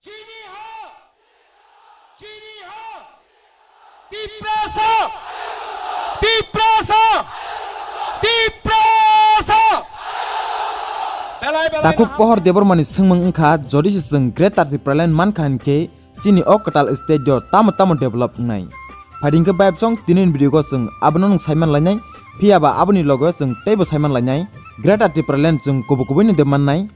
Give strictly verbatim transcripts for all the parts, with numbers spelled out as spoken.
Chini ha! Chini ha! Tiprasa! Tiprasa! Tiprasa! Belai belai Takhuk na Pohor Debbarmani swngmung wngkha, jodi se chwng Greater Tipraland mankha hinkhe, chini o kwtal state o tamo tamo develop wngnai. Phaidi hwnkhe bayapsong tini ni video o chwng abono nwng saiman lainai, phiya ba aboni loge o chwng teibo saiman lainai. Greater Tipraland chwng kubui kubui no de mannai.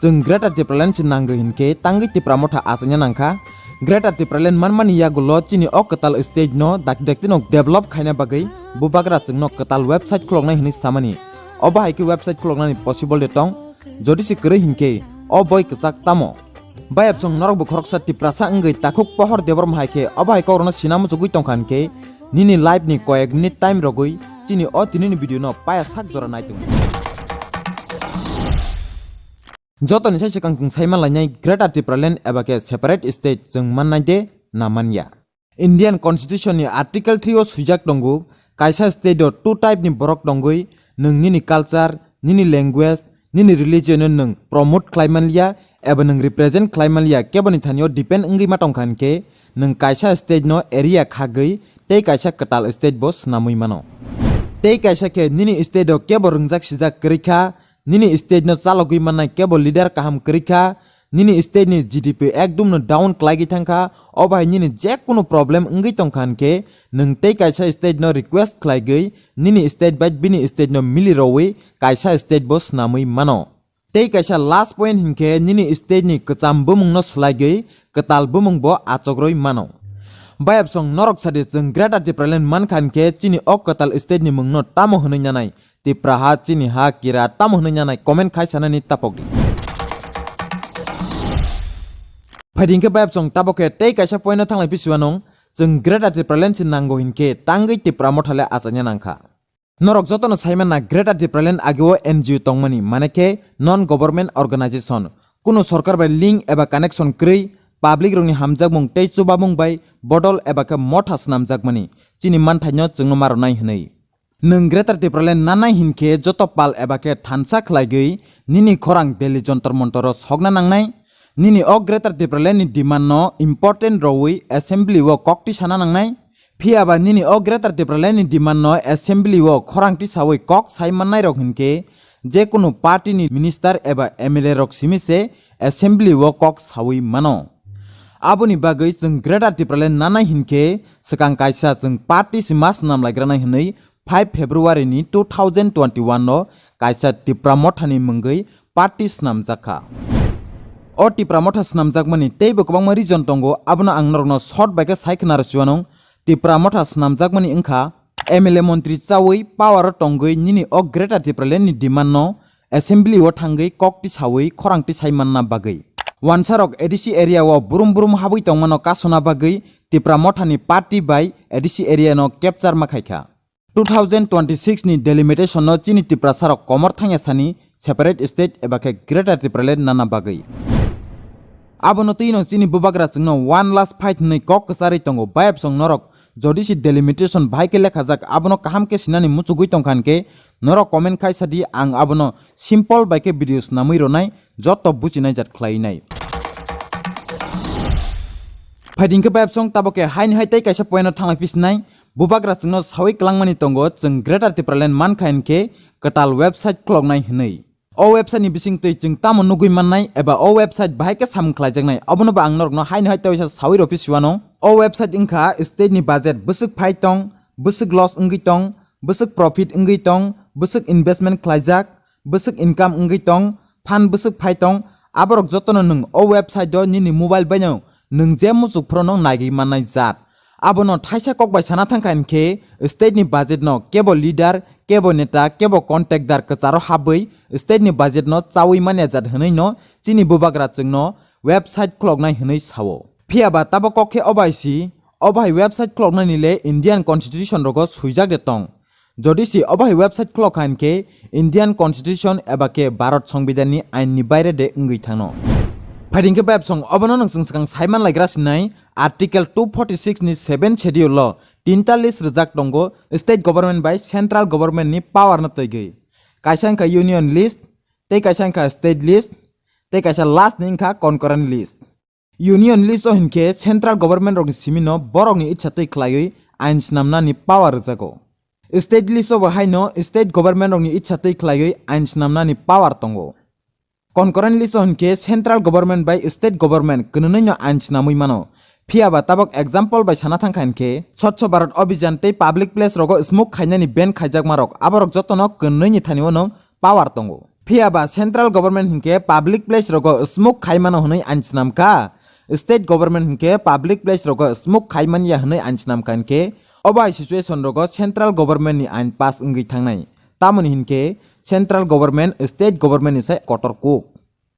Chwng Greater Tipraland se nangwi hinkhe tangwi Tipra Motha achaina nangkha. Greater Tipraland manmani yagulo chini o kwtal state no dakti dakti no develop khaina bagwi bubagra chwngno kwtal website khuloknai hinwi samani. Obo hai khe website khuloknani possible de tong? Jodi se kwrwi hinkhe o boi kwchak tamo? Bayapsong norok bo khoroksa Tiprasa wngwi Takhuk Pohor Debbarma hai khe obo hai kokrokno sina muchugwi tongkha hinkhe nini live ni koyek minute time rogwi chini o tini ni video no paya sak jora nai tongo. Jotoni sai swkang chwng saiman lainai Greater Tipraland eba khe separate state chwng mannai de na manya? Indian Constitution ni Article three o swijak tongo, kaisa state o two type ni borok tongwi, nwng nini culture, nini language, nini religion no nwng promote khlai manliya eba nwng represent khlai manliya, keboni thani o depend wngwi ma tongkha hinkhe nwng kaisa state no area khagwi tei kaisa kwtal state bo swnamwi mano. Tei kaisa khe nini state o kebo rwngjak sijak kwrwi kha, nini state no chalogwi mannai kebo leader kaham kwrwi kha, nini state ni G D P ekdum no down khlaigwi thangkha, obo hai nini jekunu problem wngwi tongkha hinkhe nwng tei kaisa state no request khlaigwi nini state bai bini state no mili rwwi kaisa state bo swnamwi mano. Tei kaisa last point hinkhe nini state ni kwcham bumung no swlaigwi kwtal bumung bo achokrwi mano. Bayapsong norok sadi chwng Greater Tipraland mankha hinkhe chini o kwtal state ni mung no tamo hwnwi nanai? Tipra ha, chini ha, kira tamo hwnwi nanai comment khai sanani tapok di. Phaidi hwnkhe bayapsong tabok khe tei kaisa point no thanglai pisiwanung, chwng Greater Tipraland se nango hinkhe tangwi Tipra Motha le achaina nangkha. Norok jotono saimanna Greater Tipraland ageo N G O tongmani, mane khe non government organization, kunu sorkar bai link eba connection kwrwi, public rokni hamjakmung tei chubamung bai bodol eba khe motha swnamjakmani chini manthaino chwngno ma rwnai hwnwi. Nwng Greater Tipraland nanai hinkhe joto pal eba khe thansa khlaigwi nini khorang Delhi Jontor Montoro sokna nangnai. Nini o Greater Tipraland ni demand no important rwwi assembly o kok tisana nangnai. Phiya ba nini o Greater Tipraland ni demand no assembly o khorang tisawi kok sai mannai rok hinkhe jekunu party ni minister eba M L A rok simi se assembly o kok sawi mano. Aboni bagwi chwng Greater Tipraland nanai hinkhe swkang kaisa chwng party se ma swnam laigranai hwnwi five February ni two thousand twenty-one no kaisa Tipra Motha ni mungwi party swnamjak kha. O Tipra Motha swnamjakmani teibo kwbangma reason tongo, abono ang norokno short bai khe sai khna rw siwanung. Tipra Motha swnamjakmani wngkha M L A montri chawi power o tongwi nini o Greater Tipraland ni demand no assembly o thangwi kok tisawi khorang tisai manna bagwi. Wansarok A D C area o brum brum habwi tongmano kasuna bagwi Tipra Motha ni party bai A D C area no capture ma khaikha. Two thousand twenty-six ni delimitation no chini Tiprasarok komor thangya sani separate state eba khe Greater Tipraland nana bagwi. Abono twino chini bubagra chwngno one last fight hwnwi kok kwcharwi tongo. Bayapsong norok jodi se delimitation bahai khe lekhajak, abono kaham khe sinani muchugwi tongkha hinkhe norok comment khai sadi, ang abono simple bai khe video swnamwi rwnai, joto bujinai jat khlainai. Phaidi hwnkhe bayapsong tabok khe haini hai tei kaisa point no thanglai pisinai. Bubagra chwngno sawi kwlangmani tongo, chwng Greater Tipraland mankha hinkhe kwtal website khuloknai hwnwi. O website ni bisingtwi chwng tamo nugwi mannai eba o website bahai khe samung khlaijaknai, abono bo ang norokno haino hai tei waisa sawi rw phi siwano. O website wngkha state ni budget bwswk phai tong, bwswk loss wngwi tong, bwswk profit wngwi tong, bwswk investment khlaijak, bwswk income wngwi tong, phan bwswk phai tong, aborok jotono nwng o website o nini mobile baino nwng je muchuk phuru no naigwi mannai jat. Abono thaisa kok bai sana thangkha hinkhe state ni budget no kebo leader, kebo neta, kebo contractor kwcharo habwi state ni budget no chawi manya jat hwnwi no chini bubagra chwngno website khuloknai hwnwi sao. Phiya ba tabok kok khe o bai si, o bai website khuloknani le Indian Constitution rogo swijak de tong. Jodi se obo hai website khulok kha hinkhe Indian Constitution eba khe Bharat Songbidan ni ain ni baire de wngwi thangno. Phaidi hwnkhe bayapsong obono nwng chwng swkang saiman laikra sinai Article two forty six ni seven schedule o tinta list rijak tongo state government bai central government ni power no twigwi. Kaisa wngkha union list, tei kaisa wngkha state list, tei kaisa last ni wngkha concurrent list. Union list o hinkhe central government rokni simino borokni itsa twi khlaiwi ain snamnani power rwjago. State list o bo haino state government rokni itsa twi khlaiwi ain snamnani power tongo. Concurrent list o hinkhe central government bai state government kwnwino ain snamwi mano. Phiya ba tabok example bai sana thangkha hinkhe Swachh Bharat Abhiyan tei public place rogo smoke khainani ban khaijakma rok, aborok jotono kwnwini thani o nwng power tongo. Phiya ba central government hinkhe public place rogo smoke khai mano hwnwi ain snamkha, state government hinkhe public place rogo smoke khai manya hwnwi ain snamkha hinkhe, obo hai situation rogo central government ni ain pass wngwi thangnai. Tamoni hinkhe central government state government ni sai kotor kuk.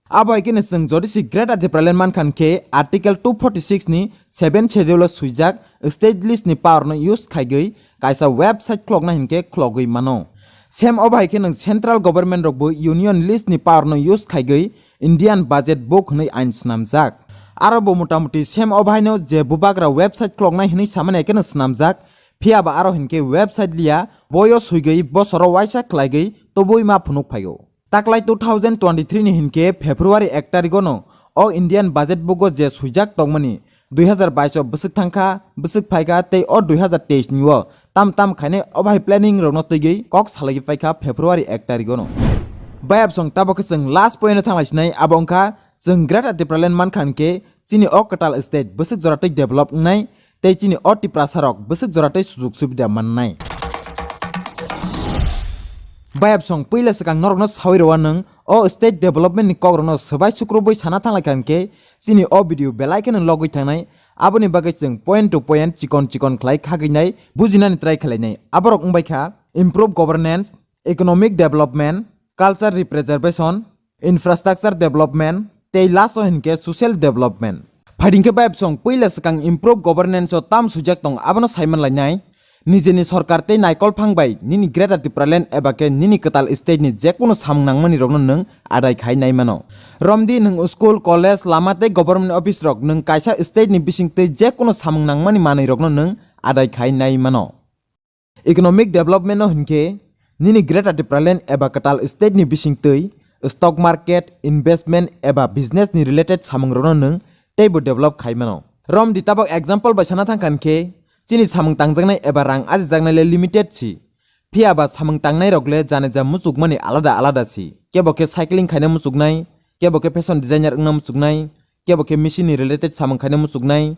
Abo hai kheno chwng jodi se Greater Tipraland mankha hinkhe Article two forty six ni seven schedule o swijak state list ni power no use khaigwi kaisa website khulokna hinkhe khulogwi mano. Same obo hai kheno central government rokbo union list ni power no use khaigwi Indian budget book hwnwi ain snamjak. Aro bo motamuti same obo haino je bubagra website khuloknai hwnwi samani hai kheno snamjak, phiya ba aro hinkhe website liya, boyo swigwi bosoro waisa khlaigwi tubui ma phunuk phaio. Taklai two thousand twenty-three ni hinkhe February ek tarigono o Indian budget book o je swijak tongmani, dui hazar bais o bwswk thangkha, bwswk phaikha tei o dui hazar teis ni o tam tam khainai obo hai planning rokno twigwi kok salaiwi paikha February ek tarigono. Bayapsong tabok khe chwng last point o thanglai sinai, abo wngkha chwng Greater Tipraland mankha hinkhe chini o kwtal state bwswk jora twi develop wngnai, tei chini o Tiprasa rok bwswk jora tei sujug subida mannai. Bayapsong puila swkang norokno sawi rwwa nwng o state development ni kokrokno swbai sukrubwi sana thanglaikha hinkhe chini o video belai kheno logwi thangnai, aboni bagwi chwng point to point chikon chikon khlai khagwinai bujinani try khlainai. Aborok wngbaikha improve governance, economic development, culture represervation, infrastructure development, tei last o hinkhe social development. Phaidingkhe bayapsong puila swkang improve governance o tam sujak tong abono saiman lainai. Nijeni sorkar tei naikol phang bai nini Greater Tipraland eba khe nini kwtal state ni jekunu samung nangmani rokno nwng adai khai nai mano. Romdi nwng school, college, lama tei government office rok nwng kaisa state ni bising twi jekunu samung nangmani manwi rokno nwng adai khai nai mano. Economic development no hinkhe nini Greater Tipraland eba kwtal state ni bisingtwi stock market, investment eba business ni related samung rokno nwng teibo develop khai mano. Romdi tabok example bai sana thangkha hinkhe chini samung tangjaknai eba rang ajijaknai le limited si. Phiya ba samung tangnai rok le janija muchukmani alada alada si. Kebo khe cycling khaina muchuknai, kebo khe fashion designer wngna muchuknai, kebo khe machine ni related samung khaina muchuknai,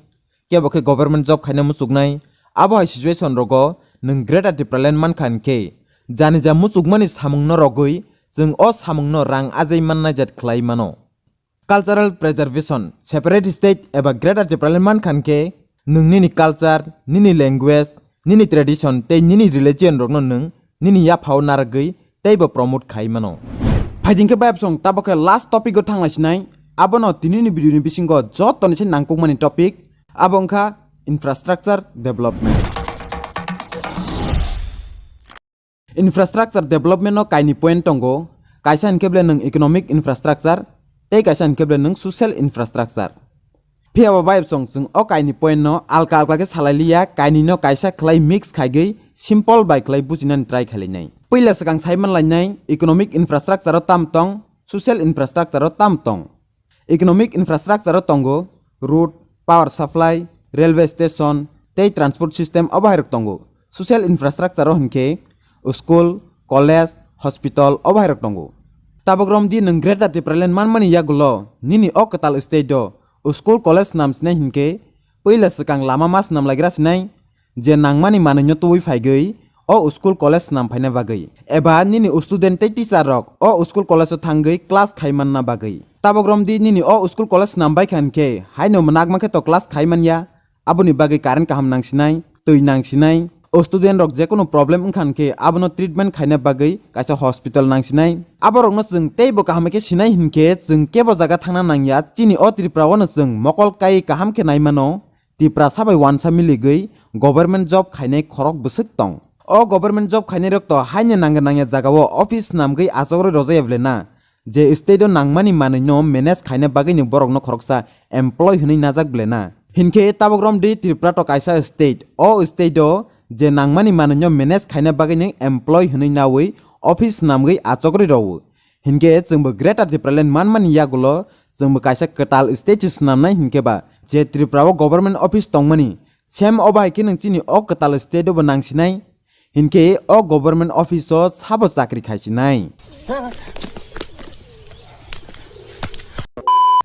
kebo khe government job khaina muchuknai. Abo hai situation rogo nwng Greater Tipraland mankha hinkhe, janija muchukmani samungno rogwi chwng o samungno rang ajai mannai jat khlai mano. Cultural preservation, separate state eba Greater Tipraland mankha hinkhe, nwng nini culture, nini language, nini tradition tei nini religion rokno nwng nini yaphao narwgwi teibo promote khai mano. Phaidingkhe bayapsong tabokhe last topic o thanglaisinai, abono tinini video ni bisingo jotoni se nangkukmani topic, abo wngkha infrastructure development. Infrastructure development no kaini point tongo, kaisa hinkhe bole nwng economic infrastructure, tei kaisa hinkhe bole nwng social infrastructure. Phiya ba bayapsong chwng o kaini point no alka alka khe salai liya, kaini no kaisa khlai mix khaigwi simple bai khlai bujinani try khlainai. Puila swkang saiman lainai economic infrastructure o tam tong, social infrastructure o tam tong. Economic infrastructure o tongo road, power supply, railway station tei transport system obo hai rok tongo. Social infrastructure o hinkhe school, college, hospital obo hai rok tongo. Tabok romdi nwng Greater Tipraland manmani yagulo nini o kwtal state o school college swnam sinai hinkhe puila swkang lama ma swnam laigra sinai, je nangmani manwino tubui phaigwi o school college swnam phaina bagwi eba nini student tei teacher rok o school college o thangwi class khai manna bagwi. Tabok romdi nini o school college swnam baikha hinkhe haino mwnakma khe to class khai manya, aboni bagwi current kaham nangsinai, twi nangsinai. O student rok jekunu problem wngkha hinkhe abono treatment khaina bagwi kaisa hospital nangsinai. Aborokno chwng teibo kaham khe sinai hinkhe chwng kebo jaga thangna nangya, chini o Tripura o no chwng mokol kai kaham khe nai mano. Tiprasa bai wansa miligwi government job khainai khorok bwswk tong. O government job khainai rok to haino nangya nangya jaga o office swnamgwi achokrwi rwjaya bwle na? Je state o nangmani manwi no manage khaina bagwi ni borok no khoroksa employee hwnwi najak bwle na? Hinkhe tabok romdi Tripura to kaisa state. O state o je nangmani manwi no manage khaina bagwi ni employee hwnwi nawi office swnamgwi achokrwi rwo. Hinkhe chwngbo Greater Tipraland manmani yagulo chwngbo kaisa kwtal state se swnamnai hinkhe ba je Tripura o government office tongmani, same obo hai khe nwng chini o kwtal state o bo nangsinai, hinkhe o government office o sabo chakri khaisinai.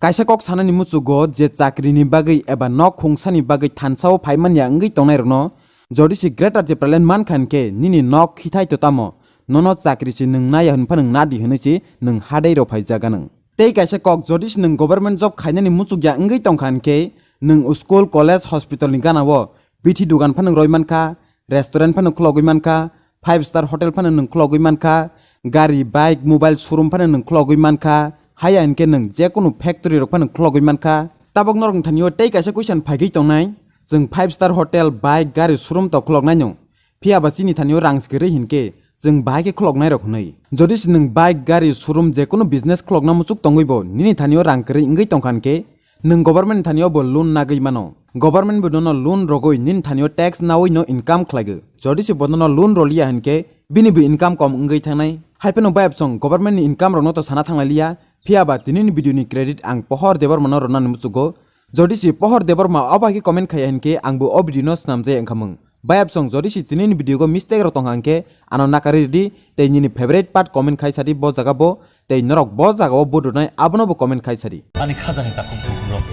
Kaisa kok sanani muchugo je chakrini bagwi eba nok khungsani bagwi thansao phaimanya wngwi tongnairokno, jodi se Greater Tipraland mankha hinkhe nini nok khithai to tamo, nono chakri se nwng naya hwnpha nwng nadi hwnwi se nwng hadai rw phaijaga nwng. Tei kaisa kok, jodi se nwng government job khainani muchukya wngwi tongkha hinkhe, nwng school, college, hospital ni gana o bithi dugan phano roi mankha, restaurant phano khulogwi mankha, five star hotel phano nwng khulogwi mankha, gari, bike, mobile showroom phano nwng khulogwi mankha, haya hinkhe nwng jekunu factory rok phano khulogwi mankha. Tabok norok thani o tei kaisa question phaigwi tongnai, chwng five star hotel, bike, gari showroom to khuloknai no, phiya ba chini thani o rang se kwrwi hinkhe chwng bahai khe khuloknai rok hwnwi. Jodi se nwng bike, gari showroom jekunu business khulokna muchuk tongwi bo nini thani o rang kwrwi wngwi tongkha hinkhe, nwng government ni thani o bo loan nagwi mano. Government bo nono loan rogwi nini thani o tax nawi no income khlaigo. Jodi se bo nono loan roliya hinkhe bini bo income kom wngwi thangnai. Hai phano bayapsong government ni income rokno to sana thanglai liya. Phiya ba tini ni video ni credit ang Pohor Debbarma no rwnani muchugo. Jodi se Pohor Debbarma obo hai khe comment khaiya hinkhe ang bo o video no swnamjai wngkhamung. Bayapsong jodi se tini ni video go mistake rok tongkha hinkhe ano nakarwi ridi tei nini favorite part comment khai sadi bo jaga bo tei norok bo jaga o vote rwnai abono bo comment khai sadi. Ani khajani takhuk bukhuk rok.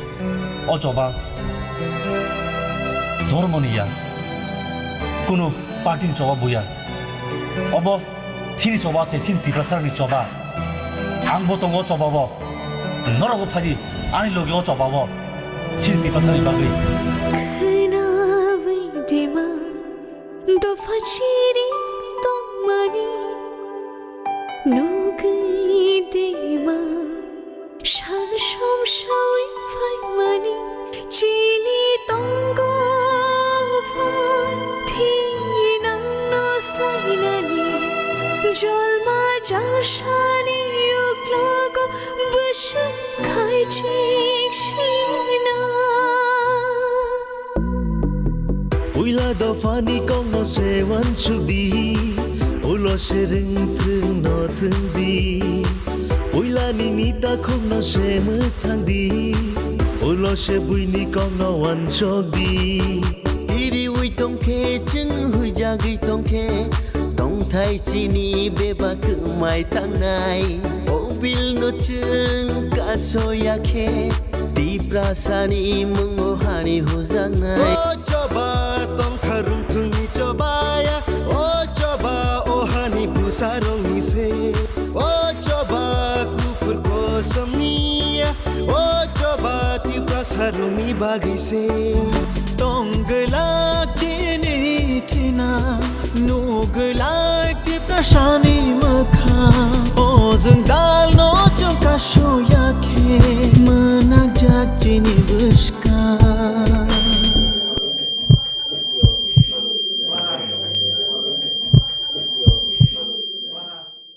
O choba dhormo ni ya. Kunu party ni choba buya. Obo chini choba se chini Tiprasa ni choba. Ang bo tongo choba bo. Norok bo phadi ani logi o choba bo. Chini Tiprasa ni bagwi. Khwnawi dima dopha chiri tongmani. Nugwi dima san somsawi phaimani chini tongo phan thinang no slainani jolma jalsani uklogo bwswk khaichik sina. Puila dophani kokno se uansuk di, ulo se rwng thwng no thwng di. Puila nini takhukno se mwthang di, ulo se buini kokno uansuk di. Iriwi tongkhe chwng huijagwi tongkhe, tongthai chini bebak kwmai tangnai. O bilno chwng kasoya khe, Tiprasani mungo hani hujaknai. O choba tongkha rungthungni chobaya, o choba o hani bwsarokni se. O choba kuphur kosomni ya, o choba Tiprasarokni bagwi se. Tong glak chini thina, nuk glak Tiprasani